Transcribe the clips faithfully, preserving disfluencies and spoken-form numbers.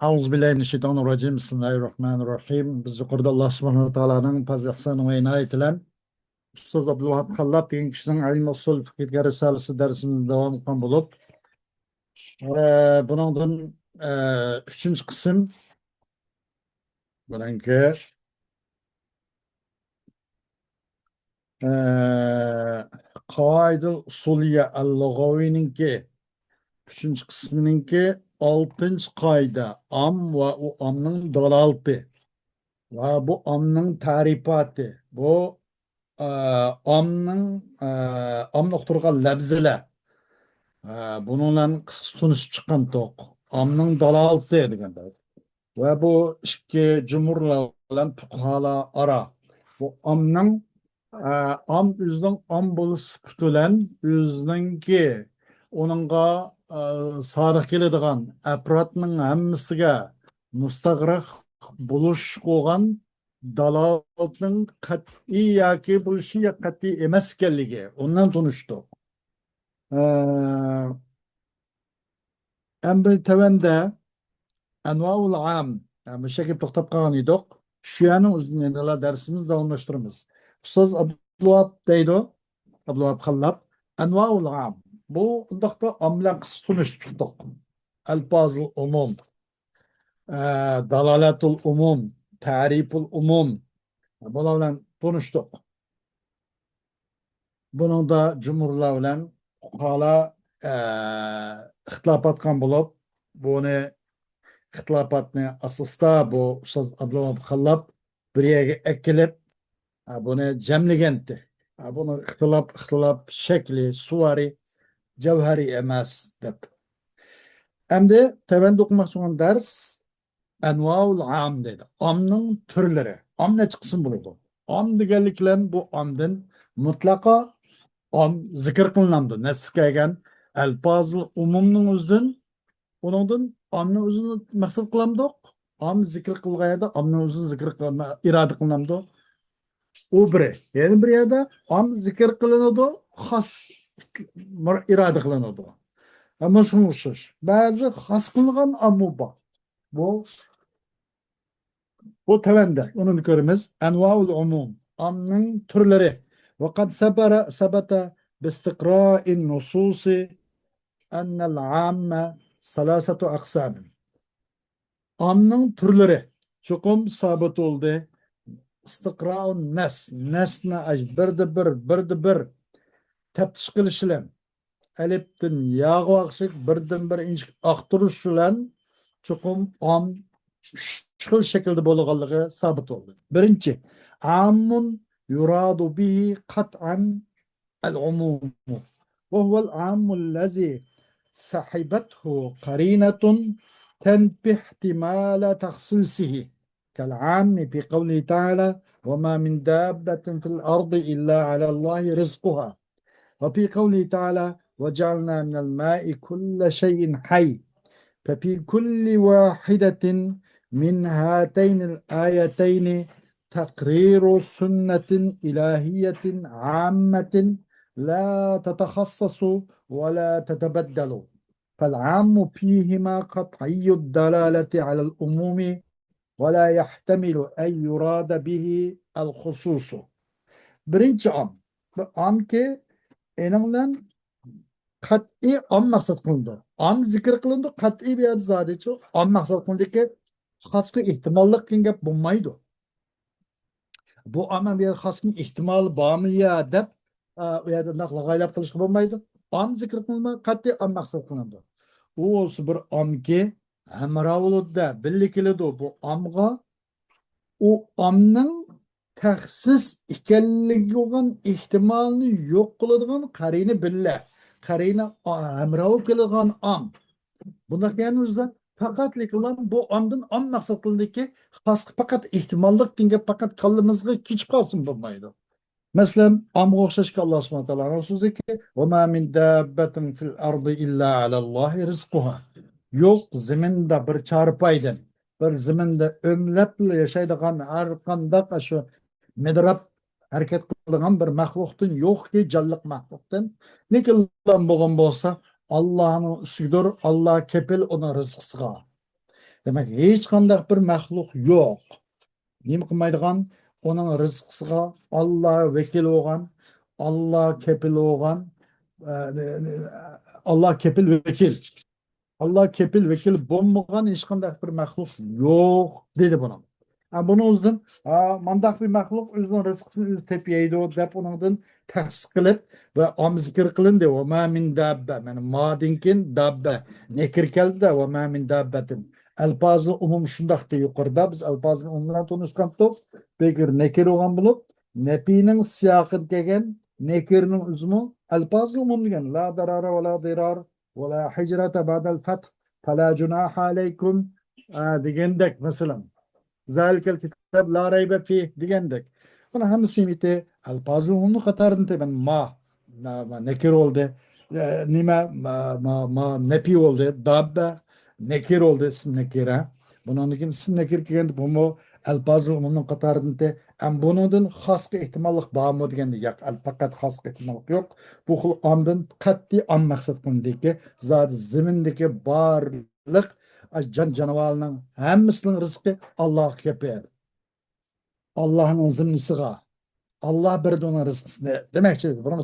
أعوذ بالله من الشيطان الرجيم. بسم الله الرحمن الرحيم. بىز يۇقىرىدا ئاللا سۇبھانەھۇ ۋە تائالانىڭ پەزلى ئىھسانى ۋە ئىنايىتى بىلەن ئۇستاز ئابدۇلۋاھاب خاللاپ دېگەن كىشىنىڭ ئىلمى ئۇسۇل فىقھىگە رىسالىسى دەرسىمىزنى داۋام قىلغان بولۇپ، ئە، بۇنىڭدىن، ئە، ئۈچىنچى قىسىم، بۇنىڭكى، ئە، قاۋائىدۇل ئۇسۇلىيە ئەل لۇغەۋىنىڭكى ئۈچىنچى قىسمىنىڭكى ئالتىنچى قائىدە، ئام ۋە ئۇ ئامنىڭ دالالىتى ۋە بۇ ئامنىڭ تەرىپاتى، بۇ، ئە، ئامنىڭ، ئە، ئامنى ئۇقتۇرغان لەپزىلەر، ئە، بۇنىڭ بىلەن قىسقىچە تونۇشۇپ چىققانتۇق. ئامنىڭ دالالىتى دېگەندە. ۋە بۇ ئىككى جۇمھۇرلار بىلەن پۇقاھالار ئارا. بۇ ئامنىڭ، ئە، ئام ئۆزىنىڭ ئام بولۇش سۈپىتى بىلەن ئۆزىنىڭكى ئۇنىڭغا، ئە، سادىق كېلىدىغان ئەپرادنىڭ ھەممىسىگە مۇستەغرەق بولۇش بولغان دالالەتنىڭ قەتئىي ياكى بولۇشى يا قەتئىي ئەمەس ئىكەنلىكى، ئۇنى تونۇشتۇق. ئە، ئەمدى تۆۋەندە ئەنۋائۇل ئام، يەنى مۇشۇ يەرگە توختاپ قالغان ئىدۇق. شۇ يەرنىڭ ئۆزىدىن يەنىلا دەرسىمىزنى داۋاملاشتۇرىمىز. ئۇستاز ئابدۇلۋاھاب دەيدۇ، ئابدۇلۋاھاب خاللاپ، ئەنۋائۇل ئام. بۇ ئۇنداقتا ئام بىلەن قىسقا تونۇشتۇردۇق. ئەلپازۇل ئومۇم، ئە، دالالەتۇل ئومۇم، تەرىپۇل ئومۇم. بۇلار بىلەن تونۇشتۇق. بۇنىڭدا جۇمھۇرلار بىلەن پۇقاھالار، ئە، ئىختىلاپ ئاتقان بولۇپ، بۇنى ئىختىلاپاتنى ئاساستا بۇ ئۇستاز ئابدۇلۋاھاب خاللاپ بىر يەرگە ئەكېلىپ، ئە، بۇنى جەملىگەنتى. ئە، بۇنى ئىختىلاپ، ئىختىلاپ شەكلى، سۇۋارى، جەۋھەرى ئەمەس دەپ. ئەمدى تۆۋەندە ئوقۇماقچى بولغان دەرس ئەنۋائۇل ئام دەيدۇ. ئامنىڭ تۈرلىرى. ئام نەچچە قىسىم بولىدۇ؟ ئام دېگەنلىك بىلەن بۇ ئامدىن مۇتلەقا ئام زىكىر قىلىنامدۇ؟ نەسلى كەلگەن ئەلپازۇل ئومۇمنىڭ ئۆزىدىن، ئۇنىڭدىن ئامنىڭ ئۆزىنى مەقسەت قىلامدۇق؟ ئام زىكىر قىلغان يەردە ئامنىڭ ئۆزىنى زىكىر قىلما-، ئىرادە قىلىنامدۇ؟ ئۇ بىرى. يەنە بىر يەردە ئام زىكىر قىلىنىدۇ، خاس ئىرادە قىلىنىدۇ. ئەمما شۇنىڭغا ئوخشاش. بەزى خاس قىلىنغان ئاممۇ بار. بۇ، بۇ تۆۋەندە، ئۇنى كۆرىمىز. ئەنۋائۇل ئومۇم، ئامنىڭ تۈرلىرى. وقد ثبت، ثبت باستقراء النصوص أن العام ثلاثة أقسام. ئامنىڭ تۈرلىرى چوقۇم سابىت بولدى. ئىستىقرائۇن نەس، نەسنى ئاش-، بىردە بىر، بىردە بىر تەپتىش قىلىش بىلەن، ئەلىپتىن ياغا ئوخشاش بىردىن بىر ئىنچىكە ئاختۇرۇش بىلەن چوقۇم ئام ئۈچ خىل شەكىلدە بولغانلىقى سابىت بولدى. بىرىنچى، عام يراد به قطعا العموم، وهو العام الذي صحبته قرينة تنفي احتمال تخصيصه، كالعام في قوله تعالى: وما من دابة في الأرض إلا على الله رزقها، وفي قوله تعالى: وجعلنا من الماء كل شيء حي. ففي كل واحدة من هاتين الآيتين تقرير سنة إلهية عامة لا تتخصص ولا تتبدل، فالعام فيهما قطعي الدلالة على العموم ولا يحتمل أن يراد به الخصوص. بىرىنچى ئام. بۇ ئامكى، ئېنىڭ بىلەن قەتئىي ئام مەقسەت قىلىنىدۇ. ئام زىكىر قىلىنىدۇ، قەتئىي بۇ يەردە زادىچۇ ئام مەقسەت قىلىنىدۇكى، خاسقا ئېھتىماللىق دېگەن گەپ بولمايدۇ. بۇ ئامنىڭ بۇ يەردە خاسقا ئېھتىمالى بارمۇ يا دەپ، ئا، ئۇ يەردە ئۇنداق لاغايلاپ قىلىشقا بولمايدۇ. ئام زىكىر قىلىنماي، قەتئىي ئام مەقسەت قىلىنىدۇ. ئۇ بولسا بىر ئامكى، ھەمراھ بولىدۇ-دە، بىللە كېلىدۇ. بۇ ئامغا ئۇ ئامنىڭ تەخسىس ئىكەنلىكىگە بولغان ئېھتىمالنى يوق قىلىدىغان قەرىنە بىللە، قەرىنە، ئا، ھەمراھ بولۇپ كېلىدىغان ئام. بۇنداق دېگەن زات پەقەتلىك بۇ ئامدىن ئام مەقسەت قىلىندىكى، خاسقا پەقەت ئېھتىماللىق دېگەن گەپ پەقەت كاللىمىزغا كېچىپ قالسىمۇ بولمايدۇ. مەسىلەن، ئامغا ئوخشاشكى، ئاللا سۇبھانەھۇ ۋە تائالانىڭ سۆزىكى، وما من دابة في الأرض إلا على الله رزقها. يوق زېمىندا بىر چارپايدىن، بىر زېمىندا ئۆمىلەپلا ياشايدىغان ھەر قانداق شۇ مىدىراپ ھەرىكەت قىلىدىغان بىر مەخلۇقتىن يوقكى، جانلىق مەخلۇقتىن. لېكىن بولغان بولسا، ئاللانىڭ ئۈستىگىدۇر، ئاللا كېپىل ئۇنىڭ رىزقىسىغا. دېمەك، ھېچقانداق بىر مەخلۇق يوق. نېمە قىلمايدىغان؟ ئۇنىڭ رىزقىسىغا ئاللا ۋەكىل بولغان، ئاللا كېپىل بولغان، ئە، ئاللا كېپىل ۋەكىل. ئاللا كېپىل ۋەكىل بولمىغان ھېچقانداق بىر مەخلۇق يوق، دېدى بۇنىڭ. ھە، بۇنىڭ ئۆزىدىن، ھە، مانداق بىر مەخلۇق ئۆزىنىڭ رىزقىسىنى ئۆزى تېپىپ يەيدۇ، دەپ ئۇنىڭدىن تەخسىس قىلىپ ۋە ئام زىكىر قىلىندى. ۋە ما مىن داببە، مانا مادىن كېيىن داببە، نەكىر كەلدى-دە، ۋە ما مىن داببەتىن. ئەلپازىل ئومۇم شۇنداقتى يۇقىرىدا، بىز ئەلپازىل ئومۇم بىلەن تونۇشقانتۇق. بىر نەكىر بولغان بولۇپ، نەپىنىڭ سىياقىدا كەلگەن نەكىرنىڭ ئۆزىمۇ ئەلپازىل ئومۇم دېگەن، لا دارارا ۋە لا دىرار، ۋە لا ھىجرەتە بەئدەل فەتھ، فەلا جۇناھە ئەلەيكۇم، ئە، دېگەندەك، مەسىلەن، زالىكەل كىتاب لا رەيبە فىھ دېگەندەك. بۇنىڭ ھەممىسى نېمىتى؟ ئەلپازىل ئومۇمنىڭ قاتارىدىن تېبەن ما، ما، ما نەكىر بولدى. ئە، نېمە؟ ما، ما، ما نەپىي بولدى. داببە نەكىر بولدى، ئىسىم نەكىرە. بۇنىڭدىن كېيىن ئىسىم نەكىر كەلگەندە بۇمۇ ئەلپازىل ئومۇمنىڭ قاتارىدىن تە-، ئەم بۇنىڭدىن خاسقا ئېھتىماللىق بارمۇ دېگەندە ياق، ئەل پەقەت خاسقا ئېھتىماللىق يوق. بۇ خىل ئامدىن قەتئىي ئام مەقسەت قىلىندىكى، زادى زېمىندىكى بارلىق جان جانىۋارلارنىڭ ھەممىسىنىڭ رىزقى ئاللاغا كېپىل. ئاللاھنىڭ زىممىسىغا. ئاللا بېرىدۇ ئۇنىڭ رىزقىسىنى دېمەكچى. بۇنىڭ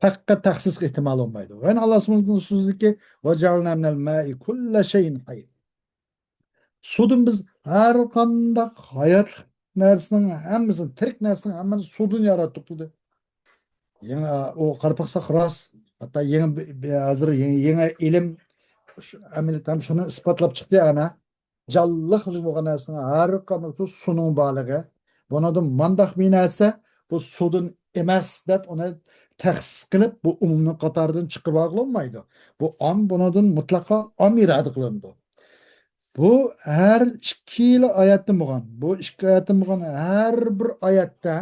پەقەت تەخسىسكە ئېھتىمال بولمايدۇ. يەنە ئاللا سۇبھانەھۇ ۋە تائالا سۆزىدىكى، ۋە جەئەلنا مىنەل مائى كۇللە شەيئىن ھەي. سۇدىن بىز ھەر قانداق ھاياتلىق نەرسىنىڭ ھەممىسىنى، تىرىك نەرسىنىڭ ھەممىسىنى سۇدىن ياراتتۇق دېدى. يېڭى، ئۇ قارىپاقساق راست. ھەتتا يېڭى بى-، بى-، ھازىر يېڭى، يېڭى ئىلىم شۇ، ئەمەلىيەتتە ھەم شۇنى ئىسپاتلاپ چىقتى ئەنە. جانلىق بولغان نەرسىنىڭ ھەر قانداق سۇنىڭ بارلىقى. بۇنىڭدىن مانداق بىر نەرسە، بۇ سۇدىن ئەمەس دەپ ئۇنى تەخسىس قىلىپ، بۇ ئومۇمنىڭ قاتارىدىن چىقىرىۋالغىلى بولمايدۇ. بۇ ئام، بۇنىڭدىن مۇتلەقا ئام ئىرادە قىلىنىدۇ. بۇ ھەر ئىككىلا ئايەتتىن بولغان، بۇ ئىككى ئايەتتىن بولغان ھەر بىر ئايەتتە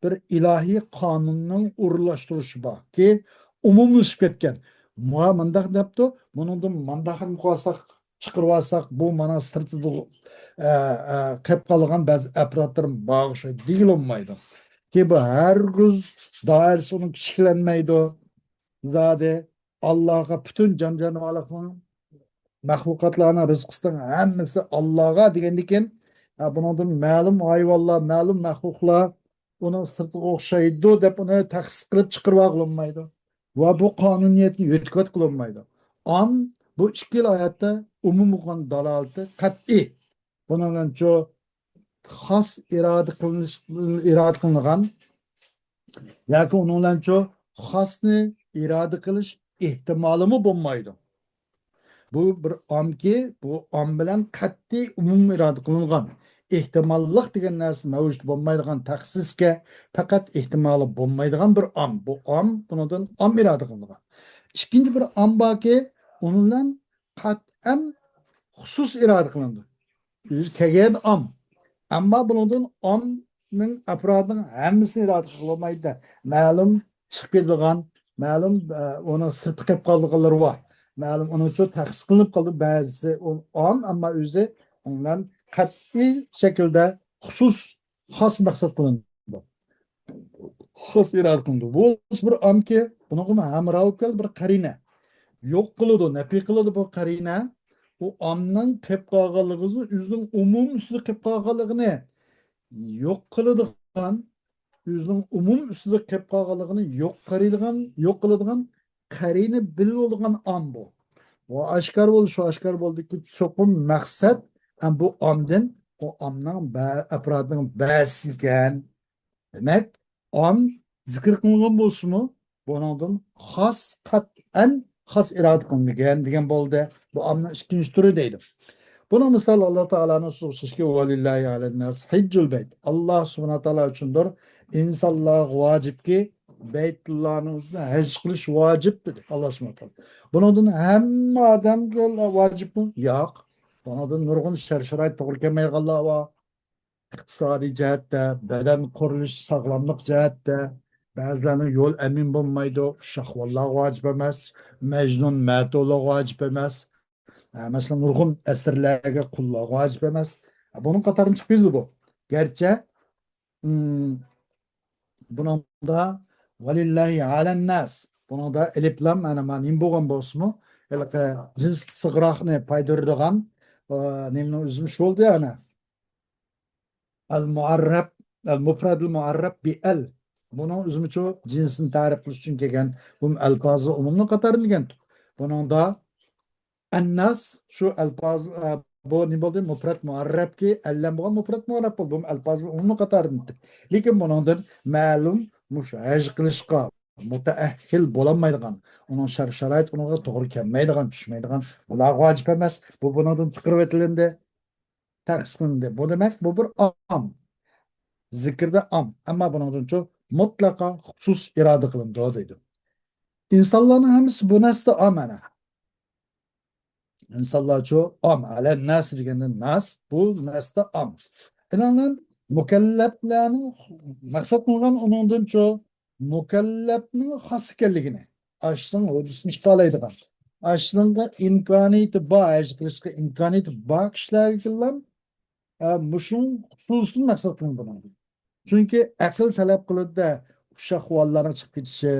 بىر ئىلاھىي قانۇننىڭ ئورۇنلاشتۇرۇشى بار. كېيىن ئومۇملىشىپ كەتكەن. مۇ-، مۇنداق دەپتۇ، بۇنىڭدىن مانداق قىلساق، چىقىرىۋالساق، بۇ مانا سىرتىدا، ئە، ئە، قېلىپ قالغان بەزى ئەپرادلىرىم بار ئوخشايدۇ دېگىلى بولمايدۇ. كېيىن بۇ ھەرگىز دائىرىسى ئۇنىڭ كىچىكلەنمەيدۇ. زادى ئاللاغا پۈتۈن جان-جانىۋارلىقنىڭ، مەخلۇقاتلارنىڭ رىزقىسىنىڭ ھەممىسى ئاللاغا دېگەندىكىن، ھە، بۇنىڭدىن مەلۇم ھايۋانلار، مەلۇم مەخلۇقلار ئۇنىڭ سىرتىغا ئوخشايدۇ دەپ ئۇنى تەخسىس قىلىپ چىقىرىۋالغىلى بولمايدۇ. ۋە بۇ قانۇنىيەتنى يۆتكىۋەتكىلى بولمايدۇ. ئام بۇ ئىككىلا ئايەتتە ئومۇم بولغان دالالىتى قەتئىي. بۇنىڭ بىلەن شۇ خاس ئىرادە قىلىنىش، ئىرادە قىلىنغان ياكى ئۇنىڭ بىلەن شۇ خاسنى ئىرادە قىلىش ئېھتىمالىمۇ بولمايدۇ. بۇ بىر ئامكى، بۇ ئام بىلەن قەتئىي ئومۇم ئىرادە قىلىنغان، ئېھتىماللىق دېگەن نەرسە مەۋجۇت بولمايدىغان، تەخسىسكە پەقەت ئېھتىمالى بولمايدىغان بىر ئام. بۇ ئام، بۇنىڭدىن ئام ئىرادە قىلىنغان. ئىككىنچى بىر ئام باركى، ئۇنىڭ بىلەن قەتئەن خۇسۇس ئىرادە قىلىنىدۇ. ئۆزى كەلگەن ئام. ئەمما بۇنىڭدىن ئامنىڭ، ئەپرادنىڭ ھەممىسىنى ئىرادە قىلغىلى بولمايدۇ. مەلۇم چىقىپ كېتىدىغان، مەلۇم، ئە، ئۇنىڭ سىرتقا قېلىپ قالىدىغانلىرى بار. مەلۇم ئۇنىڭ ئۈچۈن تەخسىس قىلىنىپ قالىدۇ. بەزىسى ئۇ ئام، ئەمما ئۆزى ئۇنىڭ بىلەن قەتئىي شەكىلدە خۇسۇس، خاس مەقسەت قىلىنىدۇ. خاس ئىرادە قىلىنىدۇ. بۇ بىر ئامكى، بۇنىڭغا ھەمراھ بولۇپ كەلدى بىر قەرىنە. يوق قىلىدۇ، نەپى قىلىدۇ بۇ قەرىنە. ئۇ ئامنىڭ قېلىپ قالغانلىقىنى، ئۆزىنىڭ ئومۇم ئۈستىدە قېلىپ قالغانلىقىنى يوق قىلىدىغان، ئۆزىنىڭ ئومۇم ئۈستىدە قېلىپ قالغانلىقىنى يوق قىلىدىغان، يوق قىلىدىغان قەرىنە بىلىنىدىغان ئام بۇ. ۋە ئاشكارا بولدى، شۇ ئاشكارا بولدىكى، چوقۇم مەقسەت ھەم بۇ ئامدىن، ئۇ ئامنىڭ بە-، ئەپرادىنىڭ بەزىسى ئىكەن. دېمەك، ئام زىكىر قىلىنغان بولسىمۇ، بۇنىڭدىن خاس، قەتئەن خاس ئىرادە قىلىنمىگەن دېگەن بولدى. بۇ ئامنىڭ ئىككىنچى تۈرى دەيدۇ. بۇنىڭ مىسالى ئاللا تائالانىڭ سۆزى، ۋەلىللاھى ئەلەنناس ھىججۇل بەيت. ئاللا سۇبھانەھۇ ۋە تائالا ئۈچۈندۇر ئىنسانلارغا ۋاجىپكى، بەيتۇللانىڭ ئۆزىنى ھەج قىلىش ۋاجىپ دېدى ئاللا سۇبھانەھۇ ۋە تائالا. بۇنىڭدىن ھەممە ئادەمگە ۋاجىپمۇ؟ ياق. بۇنىڭدىن نۇرغۇن شەر-شارائىت توغرا كەلمەيدىغانلار بار. ئىقتىسادىي جەھەتتە، بەدەن قۇرۇلۇش، ساغلاملىق جەھەتتە بەزىلەرنىڭ يول ئەمىن بولمايدۇ. شەھۋانلارغا ۋاجىپ ئەمەس، مەجنۇن، مەتۇلارغا ۋاجىپ ئەمەس. ئە، مەسىلەن، نۇرغۇن ئەسىرلەرگە، قۇللارغا ۋاجىپ ئەمەس. ئە، بۇنىڭ قاتارىدىن چىقىپ كېتىدۇ بۇ. گەرچە، ئىم، بۇنىڭدا ۋەلىللاھى ئەلەنناس. بۇنىڭدا ئەلىپ لام، ئەنە، مانا نېمە بولغان بولسىمۇ، ھېلىقى جىنس سىغراقنى پايدۇرىدىغان، ئا، نېمىنىڭ ئۆزىمۇ شۇ بولدى، ئەنە. ئەل مۇئەررەب، ئەل مۇپرەدىل مۇئەررەب بى ئەل. بۇنىڭ ئۆزىمۇچۇ جىنسنى تەرىپ قىلىش ئۈچۈن كەلگەن بۇ ئەلپازى ئومۇمنىڭ قاتارىدىن كەلگەن. بۇنىڭدا ئەنناس شۇ ئەلپاز، ئە، بۇ نېمە بولدى؟ مۇپرەت مۇئەررەبكى ئەللەن بولغان مۇپرەت مۇئەررەب بولدى. بۇ ئەلپازى ئومۇمنىڭ قاتارىدىن. لېكىن بۇنىڭدىن مەلۇم مۇشۇ ھەج قىلىشقا مۇتەئەھھىل بولالمايدىغان، ئۇنىڭ شەرت-شارائىت ئۇنىڭغا توغرا كەلمەيدىغان، چۈشمەيدىغان، بۇلارغا ۋاجىپ ئەمەس. بۇ بۇنىڭدىن چىقىرىۋېتىلىندى، تەخسىس قىلىندى. بۇ دېمەك، بۇ بىر ئام. زىكىردە ئام. ئەمما بۇنىڭدىنچۇ مۇتلەقا خۇسۇس ئىرادە قىلىنىدۇ دەيدۇ. ئىنسانلارنىڭ ھەممىسى بۇ نەستە ئام ئەنە. ئىنسانلارچۇ ئام، ئەلەن ناس دېگەندە ناس، بۇ نەستە ئام. ئىنانلار مۇكەللەپلەرنىڭ مەقسەت قىلغان ئۇنىڭدىنچۇ مۇكەللەپنىڭ خاس ئىكەنلىكىنى، ئاشنىڭ ھۆددىسىنى چىقالايدىغان، ئاشنىڭغا ئىمكانىيىتى بار، ھەج قىلىشقا ئىمكانىيىتى بار كىشىلەرگىلا، ئە، مۇشۇنىڭ خۇسۇسىنى مەقسەت قىلىنىدۇ بۇنىڭدىن. چۈنكى ئەقىل تەلەپ قىلىدۇ-دە، ئۇششاق بالىلارنىڭ چىقىپ كېتىشى،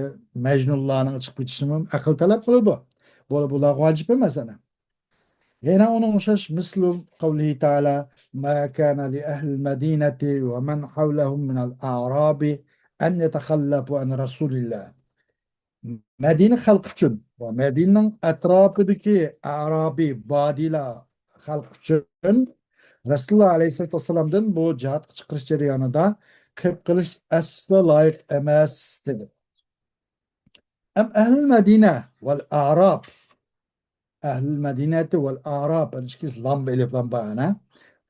مەجنۇنلارنىڭ چىقىپ كېتىشىنى ئەقىل تەلەپ قىلىدۇ. بۇ، بۇلارغا ۋاجىپ ئەمەس ئەنە. يەنە ئۇنىڭغا ئوخشاش، مىسلۇ قەۋلىھى تەئالا، ما كان لأهل المدينة ومن حولهم من الأعراب أن يتخلفوا عن رسول الله. مەدىنە خەلقى ئۈچۈن ۋە مەدىنىنىڭ ئەتراپىدىكى ئەرابىي، بادىيلار خەلقى ئۈچۈن رەسۇلۇللا ئەلەيھىسسالاتۇ ۋەسسالامدىن بۇ جىھادقا چىقىرىش جەريانىدا قېلىپ قېلىش ئەسلا لايىق ئەمەس، دېدى. ئەم ئەھلۇل مەدىنە ۋەل ئەراب. ئەھلۇل مەدىنەتى ۋەل ئەراب. ئىككىسى لام ئېلىپ لام بار ئەنە.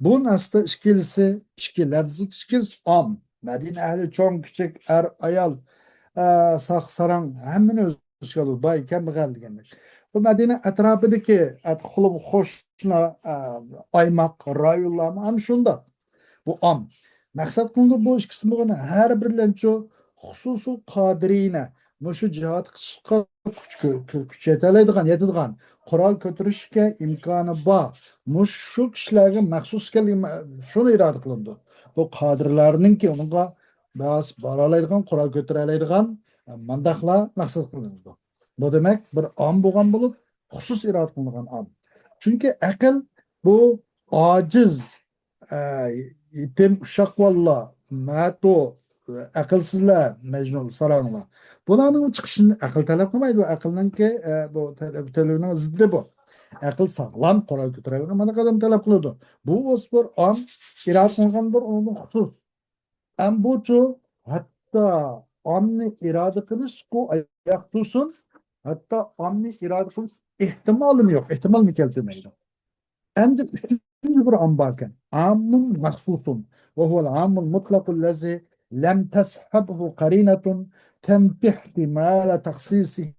بۇ نەستە ئىككىلىسى، ئىككى لەفزى ئىككىلىسى ئام. مەدىنە ئەھلى چوڭ، كىچىك، ئەر، ئايال، ئە، ساق، ساراڭ، ھەممىنى ئۆز ئىچىگە ئالىدۇ، باي، كەمبەغەل دېگەندەك. بۇ مەدىنە ئەتراپىدىكى ئەت-، قولۇم قوشنا، ئە، ئايماق، رايونلارمۇ ھەم شۇنداق. بۇ ئام. مەقسەت قىلىنىدۇ بۇ ئىككىسى بولغان ھەر بىرلەنچۇ خۇسۇسۇل قادىرىنە، مۇشۇ جىھادقا چىققان كۈچ، كۈ-، كۈ-، كۈچ يېتەلەيدىغان، يېتىدىغان، قورال كۆتۈرۈشكە ئىمكانى بار، مۇشۇ كىشىلەرگە مەخسۇس ئىكەنلىكى مە-، شۇنى ئىرادە قىلىنىدۇ. بۇ قادىرلارنىڭكى ئۇنىڭغا بەس بارالايدىغان، قورال كۆتۈرەلەيدىغان، مانداقلار مەقسەت قىلىنىدۇ. بۇ دېمەك، بىر ئام بولغان بولۇپ، خۇسۇس ئىرادە قىلىنغان ئام. چۈنكى ئەقىل بۇ ئاجىز، ئە، يېتىم ئۇششاق بالىلار، مەتۇ، ئەقىلسىزلەر، مەجنۇن، ساراڭلار. بۇلارنىڭ چىقىشىنى ئەقىل تەلەپ قىلمايدۇ. بۇ ئەقىلنىڭكى، ئە، بۇ تەلەپ، تەلىپىنىڭ زىددى بۇ. ئەقىل ساغلام، قورال كۆتۈرەلىگەن، مانا ئادەم تەلەپ قىلىدۇ. بۇ بولسا بىر ئام، ئىرادە قىلغان بىر ئۇنىڭ خۇسۇس. ئەمدىچۇ، ھەتتا ئامنى ئىرادە قىلىشقۇ ئاياق تۇرسۇن، ھەتتا ئامنى ئىرادە قىلىش ئېھتىمالىمۇ يوق، ئېھتىمالنى كەلتۈرمەيدۇ. ئەمدى ئۈچىنچى بىر ئام باركەن. عام مخصوص، وهو العام المطلق الذي لم تصحبه قرينة تنفي احتمال تخصيصه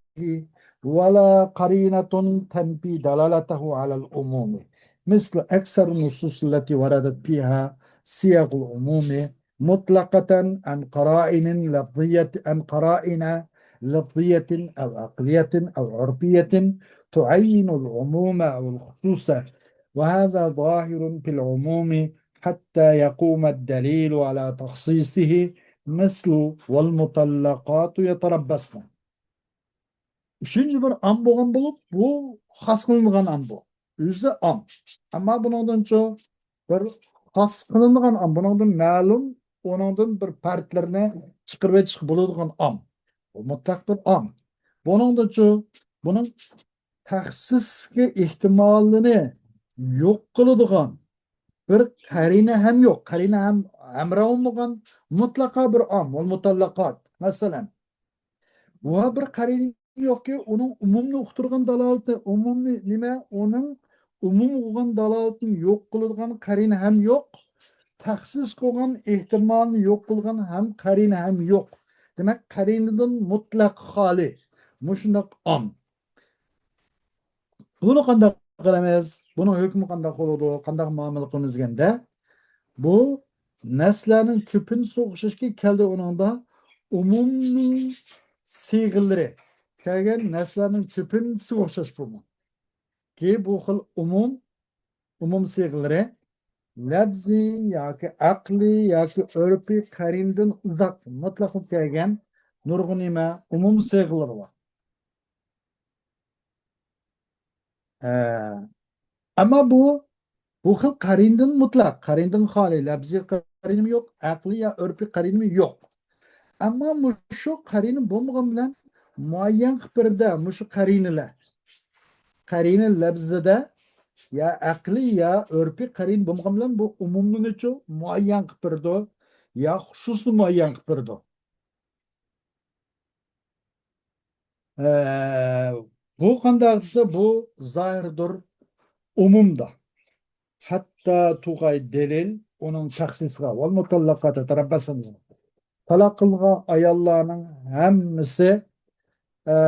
ولا قرينة تنفي دلالته على العموم، مثل أكثر النصوص التي وردت فيها صيغ العموم مطلقة عن قرائن لفظية، عن قرائن لفظية أو عقلية أو عرفية تعين العموم أو الخصوص، وهذا ظاهر في العموم حتى يقوم الدليل على تخصيصه، مثل والمطلقات يتربصن. ئۈچىنچى بىر ئام بولغان بولۇپ، بۇ خاس قىلىنغان ئام بۇ. ئۆزى ئام. ئەمما بۇنىڭدىنچۇ بىر خاس قىلىنغان ئام، بۇنىڭدىن مەلۇم، ئۇنىڭدىن بىر پەردلىرىنى چىقىرىۋېتىشقا بولىدىغان ئام. بۇ مۇتلەق بىر ئام. بۇنىڭدىنچۇ بۇنىڭ تەخسىسكە ئېھتىمالىنى يوق قىلىدىغان بىر قەرىنە ھەم يوق. قەرىنە ھەم ھەمراھ بولمىغان مۇتلەقا بىر ئام، ۋەل مۇتەللەقات. مەسىلەن، ۋە بىر قەرىنە يوقكى، ئۇنىڭ ئومۇمنى ئۇقتۇرغان دالالىتى، ئومۇمنى نېمە؟ ئۇنىڭ ئومۇم بولغان دالالىتىنى يوق قىلىدىغان قەرىنە ھەم يوق. تەخسىس قىلغان ئېھتىمالنى يوق قىلغان ھەم قەرىنە ھەم يوق. دېمەك، قەرىنىدىن مۇتلەق خالىي. مۇشۇنداق ئام. بۇنى قانداق قىلىمىز؟ بۇنىڭ ھۆكمى قانداق بولىدۇ؟ قانداق مۇئامىلە قىلىمىز دېگەندە، بۇ نەسلەرنىڭ كۆپىنچىسىگە ئوخشاشكى كەلدى ئۇنىڭدا ئومۇمنىڭ سىيغىلىرى كەلگەن نەسلەرنىڭ كۆپىنچىسىگە ئوخشاش بۇمۇ. كى بۇ خىل ئومۇم، ئومۇم سىيغىلىرى لەپزىي ياكى ئەقلىي ياكى ئۆرپىي قەرىنىدىن ئۇزاق مۇتلەق بولۇپ كەلگەن نۇرغۇن نېمە ئومۇم سىيغىلىرى بار. ئە، ئەمما بۇ بۇ خىل قەرىنىدىن مۇتلەق، قەرىنىدىن خالىي، لەپزىي قەرىنىمۇ يوق، ئەقلىي يا ئۆرپىي قەرىنىمۇ يوق. ئەمما مۇشۇ قەرىنە بولمىغان بىلەن مۇئەييەن قىلىپ بېرىدۇ، مۇشۇ قەرىنىلەر. قەرىنە لەپزىدە يا ئەقلىي يا ئۆرپىي قەرىنە بولمىغان بىلەن بۇ ئومۇمنىچۇ مۇئەييەن قىلىپ بېرىدۇ، يا خۇسۇسنى مۇئەييەن قىلىپ بېرىدۇ. ئە، بۇ قانداق دېسە، بۇ زاھىردۇر ئومۇمدا. ھەتتا تۇغاي دەلىل ئۇنىڭ تەخسىسىغا، ۋەل مۇتەللەقاتۇ يەتەرەببەسنە. تالاق قىلغان ئاياللارنىڭ ھەممىسى، ئە،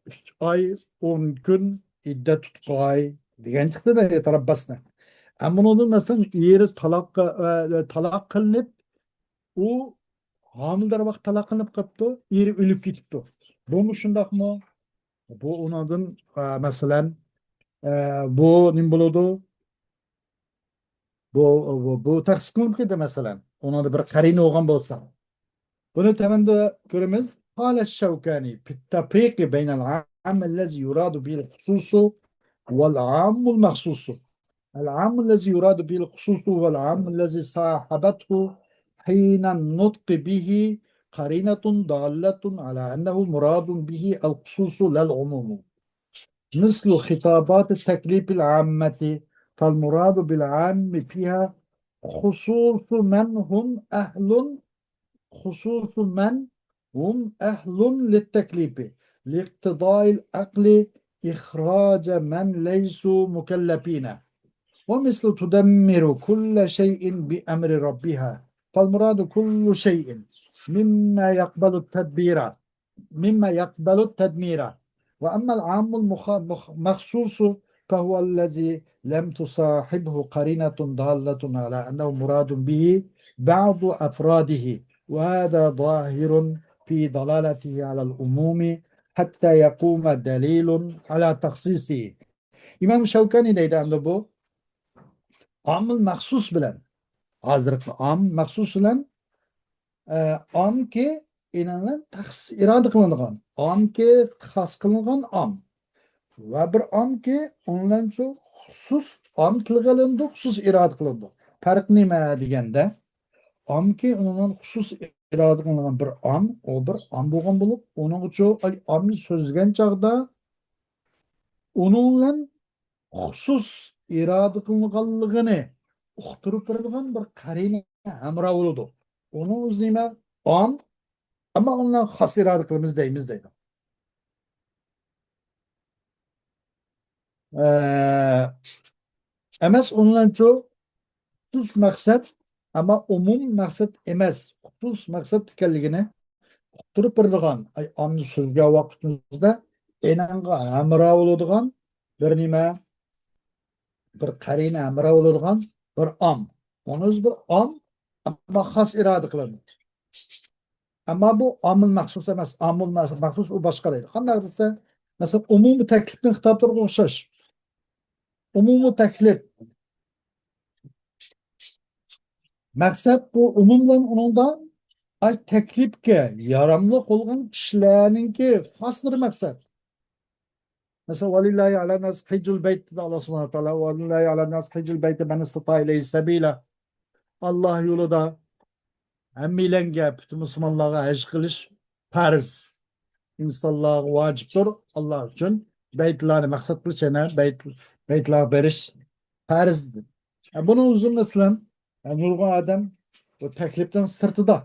ئۈچ ئاي، ئون كۈن ئىددەت تۇتقاي دېگەن چىقتى-دە، يەتەرەببەسنە. ئەمما بۇنىڭدىن، مەسىلەن، ئېرى تالاق، ئە، تالاق قىلىنىپ، ئۇ ھامىلىدار ۋاقىت تالاق قىلىنىپ قاپتۇ، ئېرى ئۆلۈپ كېتىپتۇ. بۇمۇ شۇنداقمۇ؟ بۇ ئۇنىڭدىن، ئە، مەسىلەن، ئە، بۇ نېمە بولىدۇ؟ بۇ، بۇ، بۇ تەخسىس قىلىنىپ كېتىدۇ، مەسىلەن. ئۇنىڭدا بىر قەرىنە بولغان بولسا. بۇنى تۆۋەندە كۆرىمىز. قال الشوكاني في التفريق بين العام الذي يراد به الخصوص والعام المخصوص. العام الذي يراد به الخصوص هو العام الذي صاحبته حين النطق به قرينة دالة على أنه مراد به الخصوص لا العموم. مثل خطابات التكليف العامة، فالمراد بالعام فيها خصوص من هم أهل، خصوص من هم أهل للتكليف لاقتضاء العقل إخراج من ليسوا مكلفين. ومثل تدمر كل شيء بأمر ربها، فالمراد كل شيء مما يقبل التدبير، مما يقبل التدمير. وأما العام المخ-، مخ-، مخصوص فهو الذي لم تصاحبه قرينة دالة على أنه مراد به بعض أفراده، وهذا ظاهر في دلالته على العموم حتى يقوم دليل على تخصيصه. ئىمام شەۋكانى دەيدۇ، ئەمدى بۇ ئامىل مەخسۇس بىلەن، ھازىرقى ئام مەخسۇس بىلەن، ئە، ئامكى ئېنىڭلار تەخسىس ئىرادە قىلىنغان، ئامكى خاس قىلىنغان ئام ۋە بىر ئامكى ئۇنىڭلارچۇ خۇسۇس ئام تىلغا ئېلىنىدۇ، خۇسۇس ئىرادە قىلىنىدۇ. پەرق نېمە دېگەندە، ئامكى ئۇنىڭ خۇسۇس ئىرادە قىلىنغان بىر ئام، ئۇ بىر ئام بولغان بولۇپ، ئۇنىڭغىچۇ ئاي ئامنى سۆزلىگەن چاغدا ئۇنىڭ بىلەن خۇسۇس ئىرادە قىلىنغانلىقىنى ئۇقتۇرۇپ بېرىدىغان بىر قەرىنە ھەمراھ بولىدۇ. ئۇنىڭ ئۆزى نېمە؟ ئام، ئەمما ئۇنى خاس ئىرادە قىلىمىز دەيمىز دەيدۇ. ئە، ئەمەس، ئۇنىڭچۇ خۇسۇس مەقسەت، ئەمما ئومۇم مەقسەت ئەمەس، خۇسۇس مەقسەت ئىكەنلىكىنى ئۇقتۇرۇپ بېرىدىغان، ئاي، ئامنى سۆزلىگەن ۋاقتىمىزدا ئېنىڭغا ھەمراھ بولىدىغان بىر نېمە، بىر قەرىنە ھەمراھ بولىدىغان بىر ئام. ئۇنى ئۆزى بىر ئام، ئەمما خاس ئىرادە قىلىنىدۇ. ئەمما بۇ ئامىل مەخسۇس ئەمەس، ئامىل مەخ-، مەخسۇس ئۇ باشقا دەيدۇ. قانداق دېسە، مەسىلەن، ئومۇمىي تەكلىپنىڭ خىتابلىرىغا ئوخشاش. ئومۇمىي تەكلىپ. مەقسەت بۇ ئومۇم بىلەن ئۇنىڭدا ئاي تەكلىپكە ياراملىق بولغان كىشىلەرنىڭكى خاسلىرى مەقسەت. مەسىلەن، ۋەلىللاھى ئەلەنناس ھىججۇل بەيت دېدى ئاللا سۇبھانەھۇ ۋە تائالا، ۋەلىللاھى ئەلەنناس ھىججۇل بەيتى مەن ئىستەتائە ئىلەيھى سەبىلە. ئاللا يولىدا ھەممەيلەنگە، پۈتۈن مۇسۇلمانلارغا ھەج قىلىش پەرز. ئىنسانلارغا ۋاجىپتۇر، ئاللا ئۈچۈن بەيتلارنى مەقسەت قىلىش، يەنە بەيت، بەيتلارغا بېرىش پەرز. ھە، بۇنىڭ ئۈزۈن مەسىلەن، ھە، نۇرغۇن ئادەم بۇ تەكلىپنىڭ سىرتىدا.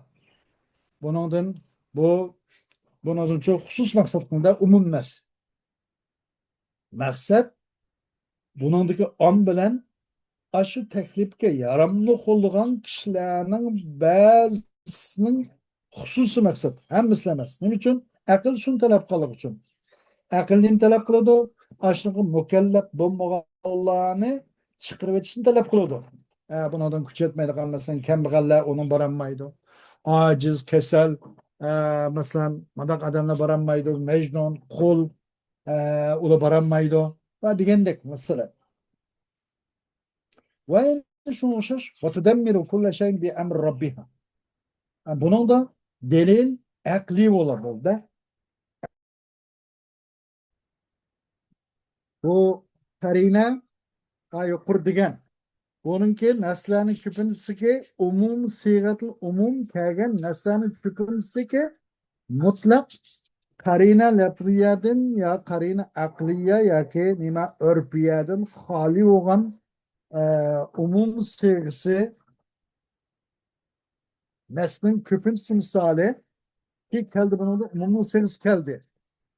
بۇنىڭدىن بۇ، بۇنىڭدىن شۇ خۇسۇس مەقسەت قىلغاندا ئومۇم ئەمەس. مەقسەت بۇنىڭدىكى ئام بىلەن ئاشۇ تەكلىپكە ياراملىق بولىدىغان كىشىلەرنىڭ بەزىسىنىڭ خۇسۇسىي مەقسەت، ھەممىسى ئەمەس. نېمە ئۈچۈن؟ ئەقىل شۇنى تەلەپ قىلغان ئۈچۈن. ئەقىل نېمە تەلەپ قىلىدۇ؟ ئاشۇنىڭغا مۇكەللەپ بولمىغانلارنى چىقىرىۋېتىشنى تەلەپ قىلىدۇ. ئە، بۇنىڭدىن كۈچ يەتمەيدىغان، مەسىلەن، كەمبەغەللەر ئۇنىڭ بارالمايدۇ. ئاجىز، كېسەل، ئە، مەسىلەن، مۇنداق ئادەملەر بارالمايدۇ. مەجنۇن، قۇل، ئە، ئۇلار بارالمايدۇ. ۋە دېگەندەك مەسىلە. ۋە يەنە شۇڭا ئوخشاش، «وتدمر كل شيء بأمر ربها». بۇنىڭدا دەلىل ئەقلىي بولىدۇ. بۇ قەرىنە، ھە، يۇقىرى دېگەن بۇنىڭكى نەرسىلەرنىڭ كۆپىنچىسىكى ئومۇم، سىيغەتىل ئومۇم كەلگەن نەرسىلەرنىڭ كۆپىنچىسىكى مۇتلەق قەرىنە لەپزىيەدىن يا قەرىنە ئەقلىيە ياكى نېمە ئۆرپىيەدىن خالىي بولغان، ئە، ئومۇم سىيغىسى نەرسىنىڭ كۆپىنچىسى مىسالى كى كەلدى، بۇنىڭدا ئومۇمنىڭ سىيغىسى كەلدى.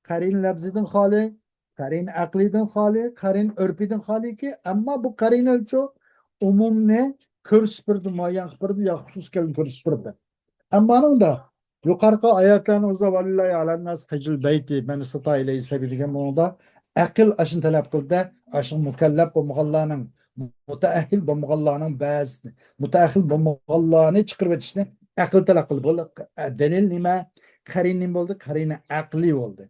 قەرىنە لەپزىدىن خالىي، قەرىنە ئەقلىيدىن خالىي، قەرىنە ئۆرپىيدىن خالىيكى، ئەمما بۇ قەرىنىلەرچۇ ئومۇمنى كۆرسىتىپ بېرىدۇ، مۇئەييەن قىلىپ بېرىدۇ يا خۇسۇس كەلگەن كۆرسىتىپ بېرىدۇ. ئەمما ئۇنىڭدا يۇقىرىقى ئايەتلەرنىڭ ئۆزى ۋەلىللاھى ئەلەنناس ھەججۇل بەيتى مەن ئىستەتائە ئىلەيھى سەبىلە دېگەن بۇنىڭدا ئەقىل ئاشۇنى تەلەپ قىلدى. ئاشۇ مۇكەللەپ بولمىغانلارنىڭ، مۇتەئەھھىل بولمىغانلارنىڭ بەزىسى، مۇتەئەھھىل بولمىغانلارنى چىقىرىۋېتىشنى ئەقىل تەلەپ قىلدى. بۇ دەلىل نېمە؟ قەرىنە نېمە بولدى؟ قەرىنە ئەقلىي بولدى.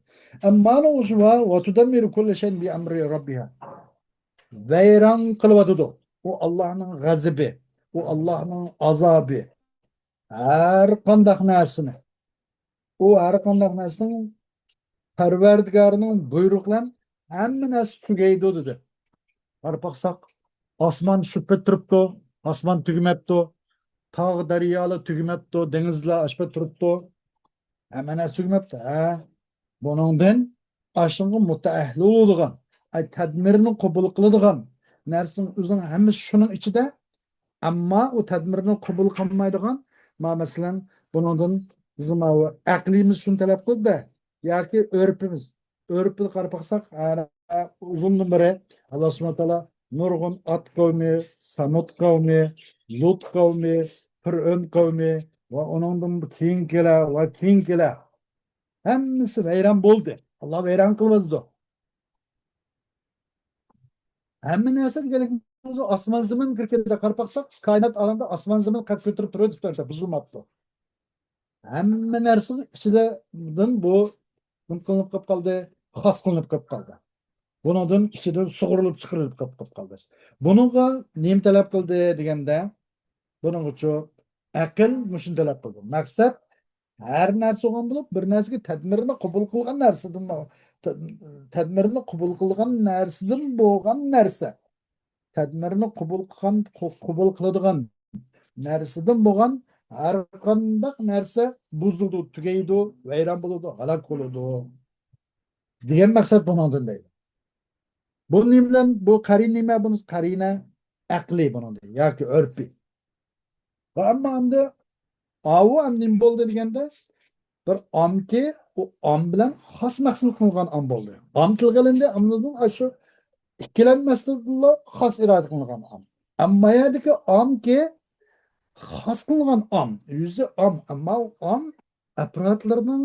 ئەمما ئۇنىڭ ئۈچۈن ۋە، ۋە تۇدەممىرۇ كۇللە شەيئىن بىئەمرى رەببىھا. ۋەيران قىلىۋاتىدۇ. ئۇ ئاللاھنىڭ غەزىپى، ئۇ ئاللاھنىڭ ئازابى. ھەر قانداق نەرسىنى، ئۇ ھەر قانداق نەرسىنىڭ پەرۋەردىگارىنىڭ بۇيرۇقى بىلەن ھەممە نەرسە تۈگەيدۇ، دېدى. قاراپ باقساق، ئاسمان شۇ پېتى تۇرۇپتۇ، ئاسمان تۈگىمەپتۇ، تاغ، دەريالار تۈگىمەپتۇ، دېڭىزلار ئاشۇ پېتى تۇرۇپتۇ. ھەممە نەرسە تۈگىمەپتۇ. ھە، بۇنىڭدىن ئاشۇنىڭغا مۇتەئەھھىل بولىدىغان، ئاي، تەدمىرنى قوبۇل قىلىدىغان نەرسىنىڭ ئۆزىنىڭ ھەممىسى شۇنىڭ ئىچىدە. ئەمما ئۇ تەدمىرنى قوبۇل قىلمايدىغان، ما، مەسىلەن، بۇنىڭدىن بىزنىڭ ماۋۇ ئەقلىمىز شۇنى تەلەپ قىلدى ياكى ئۆرپىمىز، ئۆرپىگە قاراپ باقساق، ھە، ئۇزۇندىن بېرى ئاللا سۇبھانەھۇ ۋە تائالا نۇرغۇن ئاد قەۋمى، سەمۇد قەۋمى، لۇت قەۋمى، پىرئەۋن قەۋمى ۋە ئۇنىڭدىن كېيىنكىلەر ۋە كېيىنكىلەر ھەممىسى ۋەيران بولدى. ئاللا ۋەيران قىلىۋەتتى. ھەممە نەرسە دېگەنلىكىمىز ئاسمان زېمىن كىرگەندە قاراپ باقساق، كائىنات ئالەمدە ئاسمان زېمىن قەد كۆتۈرۈپ تۇرۇۋېتىپتۇ، بۇزۇلماپتۇ. ھەممە نەرسىنىڭ ئىچىدىن بۇ نېمە قىلىنىپ قېلىپ قالدى؟ خاس قىلىنىپ قېلىپ قالدى. بۇنىڭدىن ئىچىدىن سۇغۇرۇلۇپ چىقىرىلىپ قېلىپ قالدى. بۇنىڭغا نېمە تەلەپ قىلدى دېگەندە، بۇنىڭغىچۇ ئەقىل مۇشۇنى تەلەپ قىلىدۇ. مەقسەت، ھەر نەرسە بولغان بولۇپ، بىر نەرسىگە تەدمىرنى قوبۇل قىلغان نەرسىدىن، تەدمىرنى قوبۇل قىلغان نەرسىدىن بولغان نەرسە. تەدمىرنى قوبۇل قىلغان، قوبۇل قىلىدىغان نەرسىدىن بولغان ھەر قانداق نەرسە بۇزۇلىدۇ، تۈگەيدۇ، ۋەيران بولىدۇ، ھالاك بولىدۇ دېگەن مەقسەت بۇنىڭدىن دەيدۇ. بۇ نېمە بىلەن، بۇ قەرىنە نېمە؟ بۇنىڭ قەرىنە ئەقلىي بۇنىڭدىن ياكى ئۆرپىي. ۋە ئەمما ئەمدى ئاۋۇ ئەمدى نېمە بولدى دېگەندە، بىر ئامكى، ئۇ ئام بىلەن خاس مەقسەت قىلىنغان ئام بولدى. ئام تىلغا ئېلىندى، ئامدىن ئاشۇ ئىككىلەنمەستىنلا خاس ئىرادە قىلىنغان ئام. ئەمما يەردىكى ئامكى خاس قىلىنغان ئام، ئۆزى ئام، ئەمما ئۇ ئام ئەپرادلىرىنىڭ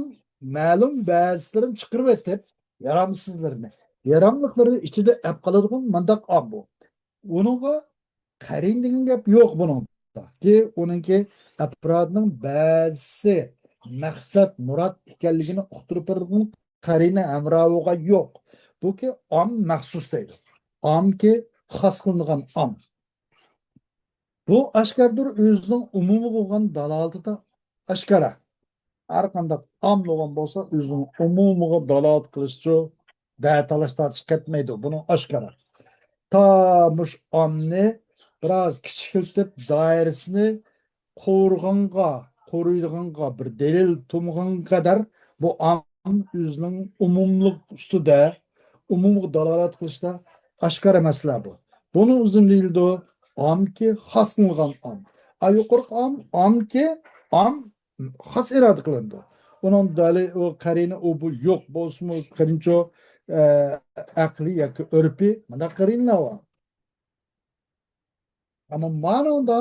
مەلۇم بەزىلىرىنى چىقىرىۋېتىپ، يارامسىزلىرىنى، ياراملىقلىرىنى ئىچىدە ئەپ قالىدىغان مۇنداق ئام بۇ. ئۇنىڭغا قەرىنە دېگەن گەپ يوق بۇنىڭدا. كى، ئۇنىڭكى ئەپرادنىڭ بەزىسى مەقسەت، مۇراد ئىكەنلىكىنى ئۇقتۇرۇپ بېرىدىغان قەرىنە ھەمراھىغا يوق. بۇكى ئام مەخسۇس دەيدۇ. ئامكى خاس قىلىنغان ئام. بۇ ئاشكارىدۇر، ئۆزىنىڭ ئومۇمىغا بولغان دالالىتى ئاشكارا. ھەر قانداق ئام بولغان بولسا، ئۆزىنىڭ ئومۇمىغا دالالەت قىلىشىچۇ دە تالاش تارتىش كەتمەيدۇ. بۇنىڭ ئاشكارا. تا مۇش ئامنى بىراز كىچىكلىتىپ، دائىرىسىنى قورۇغانغا، قورۇيدىغانغا بىر دەلىل تۇمىغانغا قەدەر بۇ ئام ئۆزىنىڭ ئومۇملۇق ئۈستىدە، ئومۇمغا دالالەت قىلىشتا ئاشكارا مەسىلە بۇ. بۇنىڭ ئۆزىنى دېيىلىدۇ، ئامكى خاس قىلىنغان ئام. ئا، يۇقىرىقى ئام، ئامكى، ئام خاس ئىرادە قىلىنىدۇ. ئۇنىڭ دەلىل، ئۇ قەرىنە، ئۇ بۇ يوق بولسىمۇ، قېرىنچۇ، ئە، ئەقلىي ياكى ئۆرپىي، مۇنداق قەرىنىلەر بار. ئەمما مانىڭدا،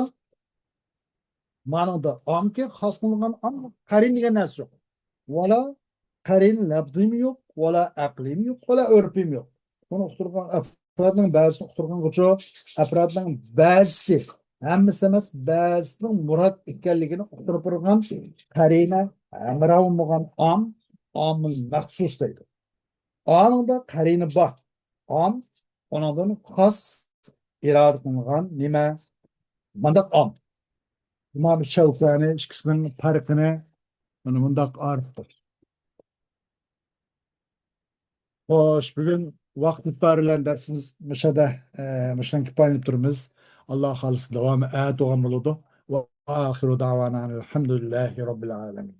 مانىڭدا ئامكى خاس قىلىنغان ئام قەرىنە دېگەن نەرسە يوق. ۋالا قەرىنە لەپزىيمۇ يوق، ۋالا ئەقلىيمۇ يوق، ۋالا ئۆرپىيمۇ يوق. بۇنى ئۇقتۇرغان ئەپرادنىڭ بەزىسىنى ئۇقتۇرغانغىچۇ، ئەپرادنىڭ بەزىسى، ھەممىسى ئەمەس، بەزىسىنىڭ مۇراد ئىكەنلىكىنى ئۇقتۇرۇپ بېرىدىغان قەرىنە ھەمراھ بولمىغان ئام، ئامىل مەخسۇس دەيدۇ. ئانىڭدا قەرىنە بار. ئام، ئۇنىڭدىن خاس ئىرادە قىلىنغان نېمە؟ مانداق ئام. ئىمام شەۋكانى ئىككىسىنىڭ پەرقىنى مانا مۇنداق ئايرىپتۇ. خوش، بۈگۈن ۋاقىت ئېتىبارى بىلەن دەرسىمىز مۇشۇ يەردە، ئە، مۇشۇنىڭ كۇپايىلىنىپ تۇرىمىز. ئاللا خالىسا داۋامى ئەتە بولغان بولىدۇ. ۋە ئاخىرۇ دەۋانا ئەلھەمدۇلىللاھى رەببىل ئالەمىن.